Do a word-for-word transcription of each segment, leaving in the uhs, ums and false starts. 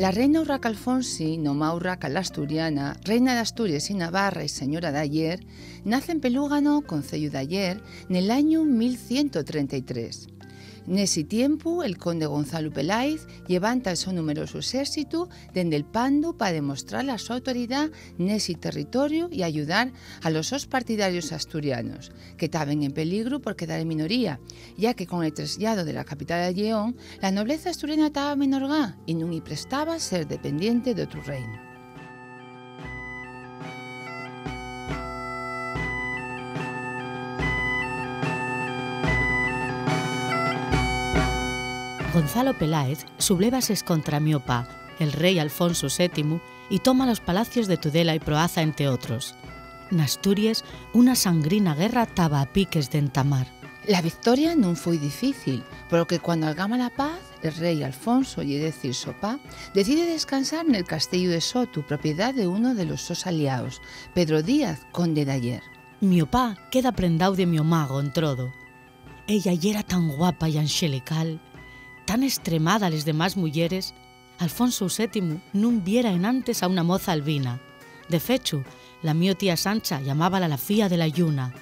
La reina Urraca Alfonsi, nomá Urraca l'Asturiana, reina d'Asturies y Navarra y señora d'Ayer, nace en Pelúgano, conceyu d'Ayer, nel añu mil ciento trenta y tres. Nesi tiempu, el conde Gonzalo Peláez llevanta el so numerosu exércitu dende'l Pandu pa demostrar la so autoridá nesi territoriu y ayudar a los sos partidarios asturianos, que taben en peligru por quedar en minoría, ya que con el traslláu de la capital a Lleón, la nobleza asturiana taba amenorgá y nun-y prestaba ser dependiente d'otru reinu. Gonzalo Peláez sublévase escontra mio pa, el rei Alfonso sétimu, y toma los palacios de Tudela y Proaza, ente otros. N'Asturies, una sangrina guerra taba a piques d'entamar. La victoria nun foi difícil, polo que cuando algama la paz, el rei Alfonso, ye decir, so pa, decide descansar nel casteyu de Sotu, propiedá de uno de los sos aliaos, Pedro Díaz, conde d'Ayer. Mio pa queda prendao de mio ma Gontrodo. Ella yera tan guapa y anxelical, tan estremada a les demás muyeres, Alfonso sétimu nun viera enantes a una moza albina. De fechu, la mio tía Sancha llamábala la fía de la lluna.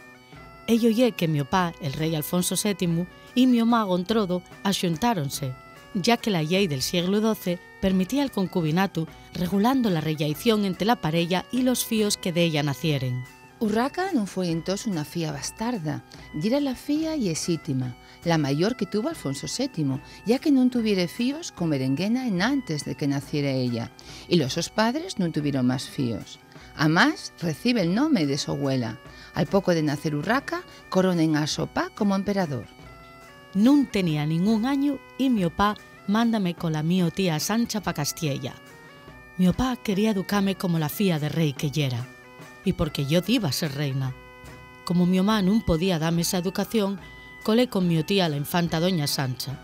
Ello ye que mio pa, el rei Alfonso sétimu, y mio ma Gontrodo axuntáronse, ya que la llei del sieglu doce permitía'l concubinatu, regulando la rellación ente la pareya y los fíos que d'ella nacieren. Urraca nun foi entós una fía bastarda, yera la fía lexítima, la mayor que tuvo Alfonso sétimu, ya que nun tuviere fíos con Berenguena enantes de que naciere ella, y los sos padres nun tuvieron más fíos. Amás, recibe el nome de so güela. Al poco de nacer Urraca, coronen a so pa como emperador. Nun tenía ningún añu y mio pa mándame cola mio tía Sancha pa Castiella. Mio pa quería educame como la fía de rei que yera, y porque yo diba ser reina. Como mio ma nun podía dame esa educación, colé con mio tía la infanta doña Sancha.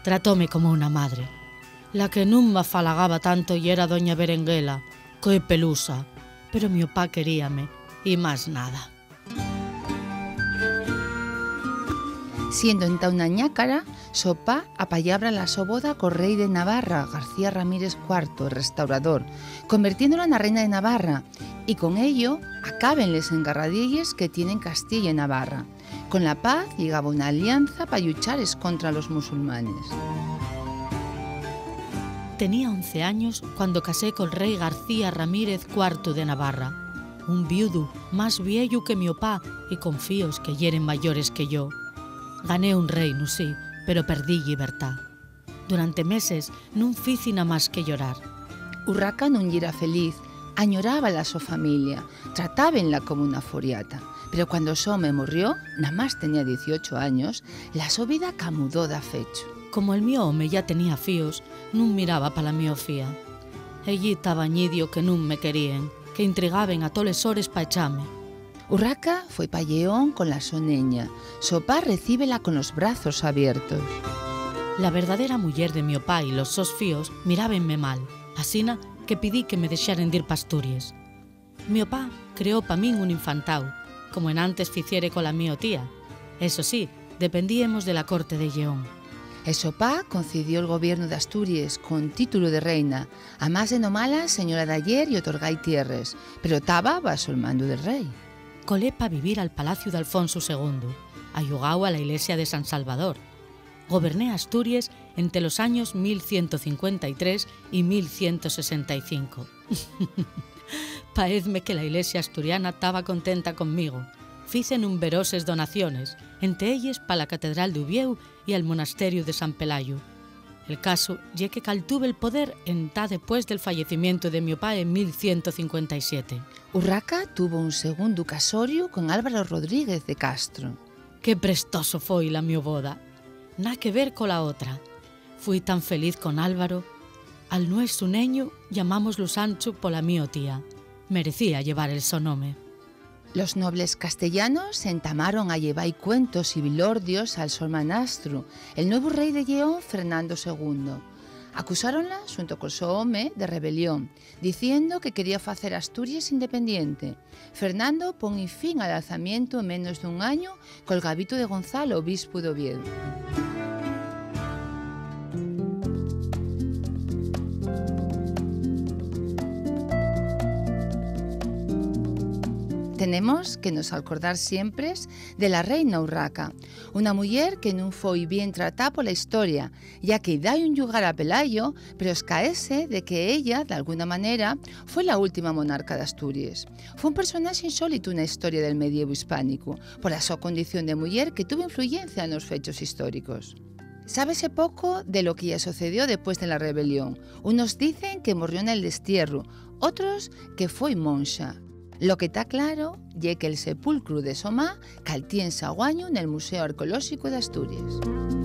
Tratóme como una madre. La que nun m'afalagaba tanto yera doña Berenguela, que pelusa, pero mio pa queríame, y más nada. Siendo entá una ñácara, so pa apallabra la so boda col rei de Navarra, García Ramírez cuartu, el restaurador, convertiéndola na reina de Navarra, y con ello acaben les engarradilles que tienen Castiella y Navarra. Con la paz llegaba una alianza pa lluchar escontra los musulmanes. Tenía once años cuando casé col rei García Ramírez cuartu de Navarra, un viudu más vieyu que mio pa y con fíos que yeren mayores que yo. Gané un reinu, sí, pero perdí llibertá. Durante meses nun fici namás que llorar. Urraca nun yera feliz, añoraba la so familia, tratábenla como una furiata. Pero cuando s'home morrió, namás tenía dieciocho años, la so vida camudó dafechu. Como el mio home ya tenía fíos, nun miraba pa la mio fía. Ellí taba ñidio que nun me queríen, que intrigaben a toles hores pa echame. Urraca foi pa Lleón con la so neña. So pa recíbela con los brazos abiertos. La verdadera muyer de mio pa y los sos fíos mirábenme mal, asina que pidí que me dexaren dir p'Asturies. Mio pa creó pa min un infantáu, como enantes ficiere cola mio tía. Eso sí, dependíemos de la corte de Lleón. E so pa concidió'l gobiernu d'Asturies con títulu de reina, amás de nomala señora d'ayer y otorgái tierres, pero taba baxo'l mandu del rei. Colé pa vivir al palaciu d'Alfonsu segundu, ayugáu a la ilesia de San Salvador. Goberné Asturies ente los años mil ciento cincuenta y tres y mil ciento sesenta y cinco. Paezme que la ilesia asturiana taba contenta conmigo. Fice numberoses donaciones, ente elles pa la Catedral d'Uviéu y al Monasteriu de San Pelayu. El casu ye que caltuve'l poder entá depués del fallecimientu de mio pa en mil ciento cincuenta y siete. Urraca tuvo un segundu casoriu con Álvaro Rodríguez de Castro. Qué prestoso foi la mio boda. Na que ver cola otra. Fui tan feliz con Álvaro. Al nuesu neñu llamámoslu Sanchu pola mio tía. Merecía llevar el so nome. Los nobles castellanos entamaron a llevai cuentos y bilordios al so hermanastru, el nuevu rei de Lleón, Fernando segundu. Acusáronla, xunto col so home, de rebelión, diciendo que quería facer Asturies independiente. Fernando pon-y fin al alzamientu en menos d'un añu col gabitu de Gonzalo, bispu d'Oviedo. Tenemos que nos alcordar siempre de la reina Urraca, una muyer que nun foi bien tratá pola historia, ya que da un llugar a Pelayo, pero escaece de que ella, d'alguna manera, foi la última monarca d'Asturies. Foi un personaxe insólitu na historia del medievu hispánicu, pola so condición de muyer que tuvo influyencia nos fechos históricos. Sábese poco de lo que ella sucedió después de la rebelión. Unos dicen que morrió nel destierru, otros que foi monxa. Lo que ta claro ye que el sepulcru de so ma caltién saguañu nel Museu Arqueolóxicu d'Asturies.